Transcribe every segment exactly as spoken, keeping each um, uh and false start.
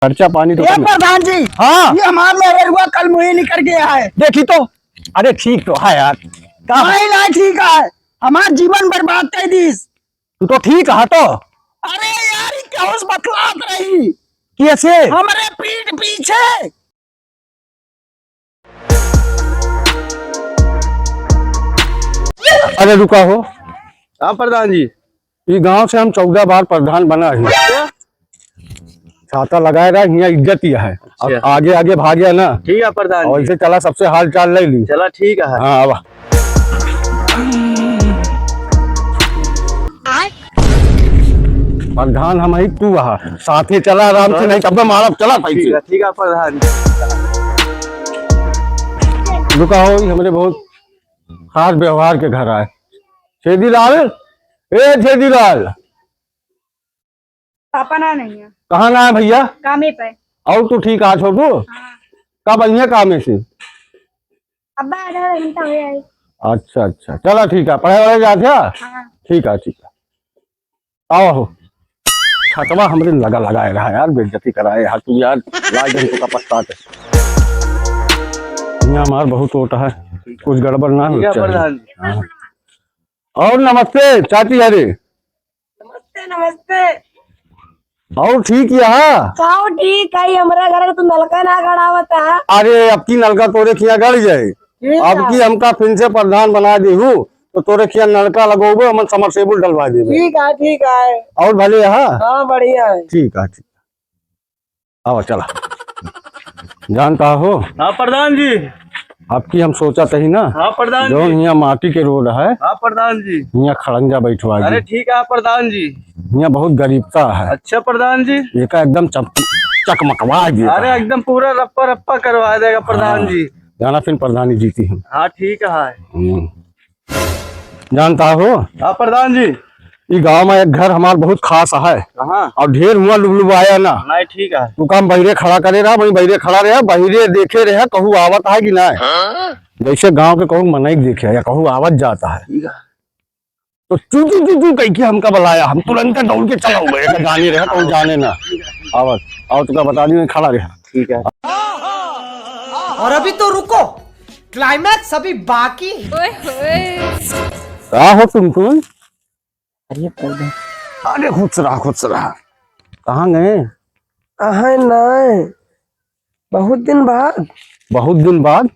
खर्चा पानी तो ए कम है। प्रधान जी, हाँ। ये हमार मेहररुआ कल मुही निकर गया है। देखी तो, अरे ठीक तो है यार। का? नहीं, नहीं ठीक है, हमार जीवन बर्बाद कर दीस। तू तो ठीक है तो। अरे यार, ये केहू से बतलात रही? कैसे? हमरे पीठ पीछे। अरे रुका हो। हाँ प्रधान जी। ई गांव से हम चौदह बार प्रधान बना ही। अच्छा। छाता लगाए रहा, हियाँ इज्जत ही है। अब अच्छा। आगे आगे भाग्या ना। ठीक है प्रधान और जी। ऐसे चला, सबसे हाल चाल ले ली। चला ठीक है। हाँ, आवा। प्रधान हम ही, तू वहाँ साथे चला आराम से, हाँ। नहीं तब मारब, चला ठीक पैसे। है, ठीक है प्रधान। रुका हो, ई हमरे बहुत खास व्यवहार के घर आए। छेदीलाल, ए छेदीलाल। पापा ना नहीं है। कहाँ ना है भैया? कामे पे। और तू ठीक आ छोटू? हाँ। कब आई है कामे से? अब्बा आधा आधा घंटा हो जाए। अच्छा, अच्छा, चला ठीक है, पढ़े वढ़े जात है? हाँ। ठीक है, ठीक है, आओ हो। छतवा हमरे लगा लगाए रहा यार, बेइज्जती कराए यार तू यार, लाज जन तो का पछतात है। यहाँ हमार बहुत वोट है, कुछ गड़बड़ ना हो ठीक है चाहिए। प्रधान जी। हाँ। और नमस्ते चाची, अरे। नमस्ते, नमस्ते। और ठीक है? का ठीक है, हमरा घर तो नलका ना गड़ावत है। अरे, अब की नलका तोरे खिया गड़ जाए। ठीक अब है। की हमका फिर से प्रधान बना देहू, तो तोरे खिया नलका लगोबे, हमन समरसेबुल डलवा देबे। ठीक है, ठीक है। और भले है? हाँ, बढ़िया है। ठीक है, ठीक। आवा, चला। जानता हो? हाँ, प्रधान जी। अब की हम सोचा तही ना, हाँ, प्रधान जौन जी। हियाँ माटी के रोड है, हाँ, प्रधान जी। हियाँ खड़ंजा बैठवा दी। अरे, ठीक है, प्रधान जी। हियाँ बहुत गरीबता है। अच्छा, प्रधान जी। एका एकदम चम-, चकमकवा दिया। अरे, एकदम पूरा रप्पा रप्पा करवा देगा, प्रधान हाँ। जी। जाना फिर प्रधानी जीती हम। हाँ, ठीक है। हम्म। जानता हो? हाँ, प्रधान जी। ई गाँव में एक घर हमार बहुत खास है। कहाँ? और ढेर हुआ लुबलुबाया ना। नहीं, ठीक है। तू काम बहिरे खड़ा करे रहा, वहीं बहिरे खड़ा रहे, बहिरे देखे रहे, कहू आवत है कि नहीं। हाँ? जैसे गाँव के कहू मनई देखे या कहू आवत जाता है। ठीक है। तो चू चू चू चू कह के हमका बुलाया, हम तुरंत दौड़ के चला गए, जाने रहे, कहू जाने ना। आवत, और तुका बता दी, खड़ा रहा। ठीक है। और अभी तो रुको, climax अभी बाकी है। ओए होए। का हो टुनटुन? अरे पौधा। अरे खुश रहा, खुश रहा। कहाँ गए? कहाँ नाय? बहुत दिन बाद। बहुत दिन बाद?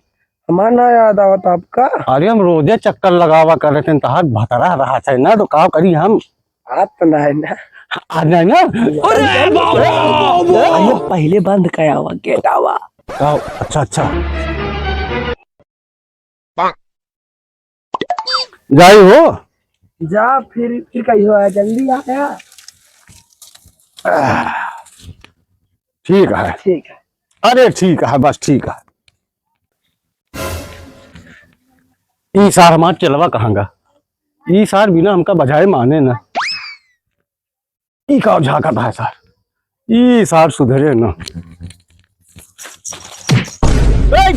हमार ना याद आवत आपका? अरे हम रोजे चक्कर लगावा करत हैं, तहार भतरा रहा है ना, तो का करी हम? बात तो ना है ना। आ जाए ना। अरे बाबा, बाबा। अरे पहले बंद करावा, गेट आवा। आओ, अच्छा, अच्छा। जाई हो। जा, फिर, फिर कहियो आ, जल्दी आ गया। ठीक है। ठीक है। अरे ठीक है, बस ठीक है। ई सार हमार चेलवा कहाँ गा? ई सार बिना हमका बजाए माने ना। ई का झाकत है सार? ई सार सुधरे ना। ए!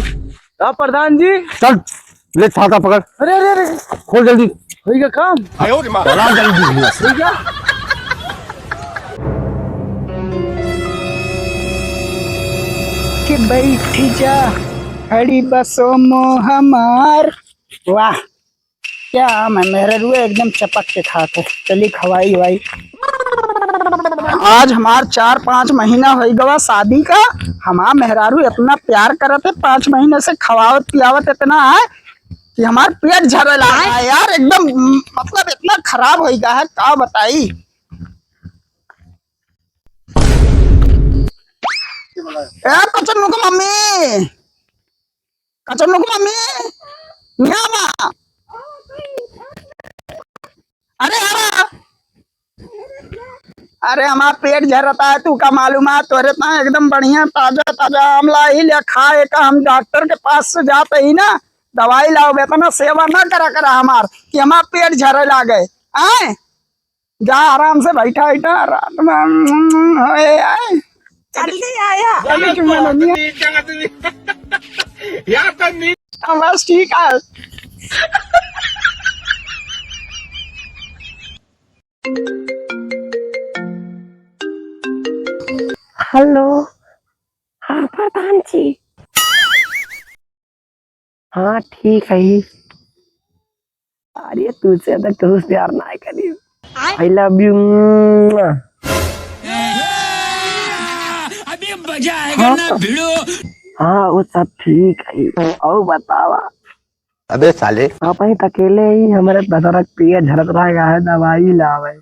का प्रधान जी? चल, ले छाता पकड़। अरे, अरे, अरे। खोल जल्दी। होई का काम? चला जल्दी। होई का? कि बैठ जा, हड़ी बसो मो हमार। वाह, क्या आम है, मेहररुए एकदम चपक के खात है। चली खवाई वाई। आज हमार चार पाँच महीना होइ गवा शादी का, हमार मेहरारू इतना प्यार करत है, पाँच महीने से खवावत पियावत इतना है कि हमार पेट झरे लगा है यार, एकदम, मतलब, इतना खराब होइ गया है, का बताई। ए, कचन्नू की मम्मी, कचन्नू की मम्मी, यहाँ आवा। अरे, आवा। अरे, हमार पेट झरता है, तू का मालूम है, तोरे ता एकदम बढ़िया ताजा, ताजा आम लाई ले खाए का। हम डॉक्टर के पास से जात ही ना, दवाई लाओ, इतना सेवा ना करा, करा हमार कि हमार पेट झरे लागे। आए? जा आराम से बैठा, बैठा, रात में, ओए, आए। जल्दी आया। जल्दी चुम्मा ले लिया। यार, तो नी- हाँ, बस ठीक है। हेलो। प्रधान जी। हाँ, ठीक है। अरे, तुझसे ज्यादा केहू से प्यार ना करी। I love you। अभी मजा आएगा ना भिड़ू। हाँ, वो सब ठीक है। और बतावा। अबे साले। आप ही अकेले ही हमारे दसरक पिया झरत रह गया है, दवाई लावे।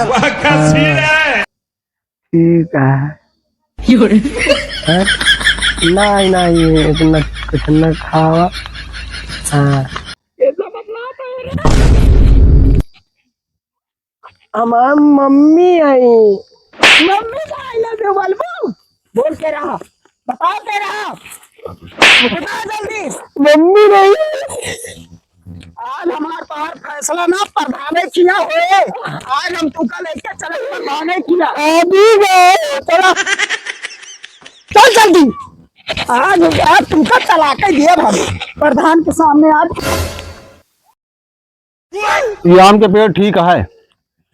वाह, क्या सीन है। ठीक है। हैं? नहीं, नहीं, इतना कुछ न खावा। हाँ। हमार मम्मी आई। मम्मी का I love you बोलबू? बोल के रहा, बताओ के रहा, बताओ जल्दी। मम्मी नहीं। आज हमार तोहार फैसला ना प्रधाने किया होए। आज हम तुका लेके चले प्रधाने किया। अभी गए। चला। चल जल्दी। आज, आज तुका तलाक दिया हम प्रधान के सामने आज। ये आम के पेड़ ठीक है।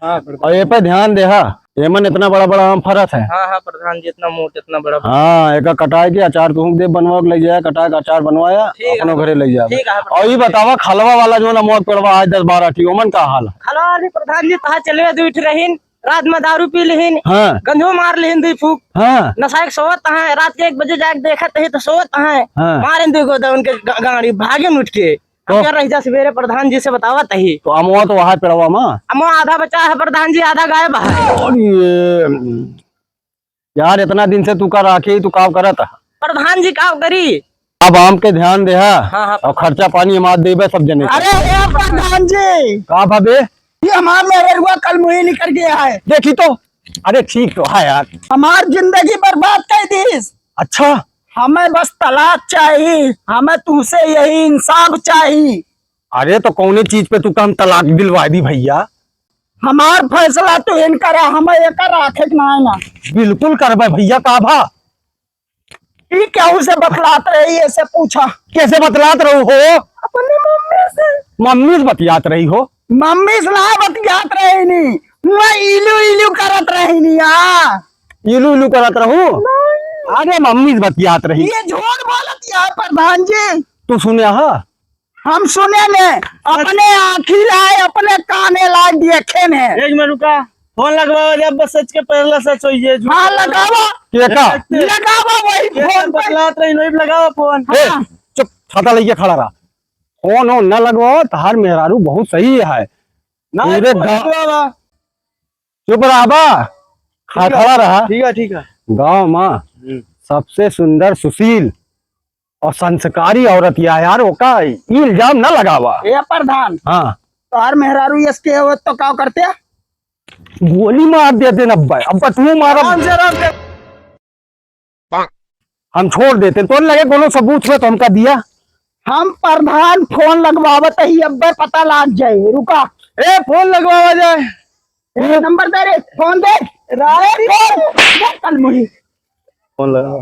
हाँ, प्रधान। और ये पे ध्यान देहा, एमन इतना बड़ा बड़ा आम फरत है। हाँ, हाँ, प्रधान जी, इतना मोट, इतना बड़ा। हाँ, एका कटाए के अचार तुहूँ दे बनवा के ले जाए, कटाए के अचार बनवाया, ठीक है, अपनो घरे ले जाए। ठीक है, और ये प्रधान। बतावा, खलवा वाला जो ना मोट पेड़वा है दस बारह ठी, ओमन का हाल है? खलवा वाली प्रधान जी, तहाँ चले दुइ ठी रहीन, रात में दारू पी लिहिन, हाँ। गंजो मार लिहिन दुइ फूक, हाँ। नशा एक सोवत है, रात के एक बजे जाके देखत ही तो सोवत है, हाँ। मारेन दुइ गो दे उनके गा-, गाड़ी, भागेन उठ के। तो? अब क्या रह जा सवेरे प्रधान जी से बतावत ही। तो अमवा तो वहाँ पेड़वा मा? अमवा आधा बचा है प्रधान जी, आधा गायब है। अरे यार, इतना दिन से तू का राखे, तू का करत है? प्रधान जी का करी? अब आम के ध्यान देहा। हाँ, हाँ। और खर्चा पानी हम आज देबे सब जने के। अरे ए प्रधान जी। का भाबे? ये हमार मेहरुआ कल मुही निकल गया है। देखी तो। अरे ठीक तो है यार। हमार जिंदगी बर्बाद कर दीस। अच्छा। हमें बस तलाक चाही, हमें तुमसे यही इंसाफ चाही। अरे तो कौने चीज पे तू का हम तलाक दिलवा दी भैया? हमार फैसला तो इन करा, हमें एकर राखे के ना है ना। बिल्कुल करबे भैया, का भा? ई केहू से बतलात रही, ऐसे पूछा। कैसे बतलात रहू हो? अपने मम्मी से। मम्मी से बतियात रही हो? मम्मी से ना बतियात रही नी, मैं इलू इलू करत रही नी, आ। इलू इलू करत रहू? नहीं। अरे मम्मी से बतियात रही। ये झूठ बोलत या प्रधान जी। तू सुने हा? हम सुने ने, अपने आँखी लाए, अपने काने लाए, देखे ने। एक मिनट रुका, फोन लगवावा, जब बस सच के पहला सच होइए, झूठ हाँ, बोला। लगावा। के का? लगावा वही ये फोन सब पे। बतलात रही, नहीं लगावा फोन। ए, हाँ। चुप, छाता लेके खड़ा रहा। फोन ओन न लगवावा, तहार मेहरारू बहुत सही है। ना, पूरे फोन गा-, लगवावा। चुप रहा बा, खा-, ठीक है। खड़ा रहा। ठीक है, ठीक है। गाँव मा हम्म। सबसे सुंदर, सुशील और संस्कारी औरत या यार, ओका इल्जाम न लगावा। ए प्रधान, हाँ। तोहार मेहरारू यस के होत तो का करते? गोली मार देते न अब्बा, अब्बा तू मारा। आराम से, आराम से। हम छोड़ देते, तो लगे कोनो सबूत हुआ तो हमका दिया। हम प्रधान फोन लगवावत ही, अब्बे पता लाग जाए। रुका। ए, फोन लगवावा जाए। ए, नंबर दे रे, फोन दे। राय दे, दे, दे, कल मुही। फोन लगा।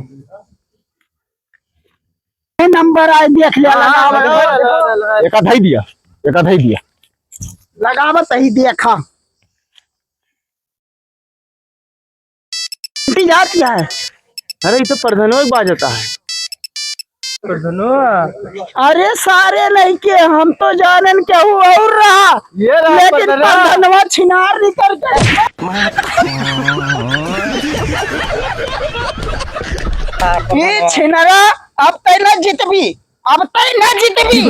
ए, नंबर आए, देख लिया, हाँ, लगावा। लगा, लगा, लगा, लगा। एक आधा ही दिया, एक आधा ही दिया। लगावत ही, देखा। टूटी जात क्या है? अरे, ये तो प्रधानो एक बाजता है। प्रधानो। अरे, सारे नहीं के, हम तो जानन केहू और रहा। ये रहा लेकिन प्रधानो। प्रधानवा छिनार निकल के। ये छिनरा, अब तै ना जितबी, अब तै ना जितबी।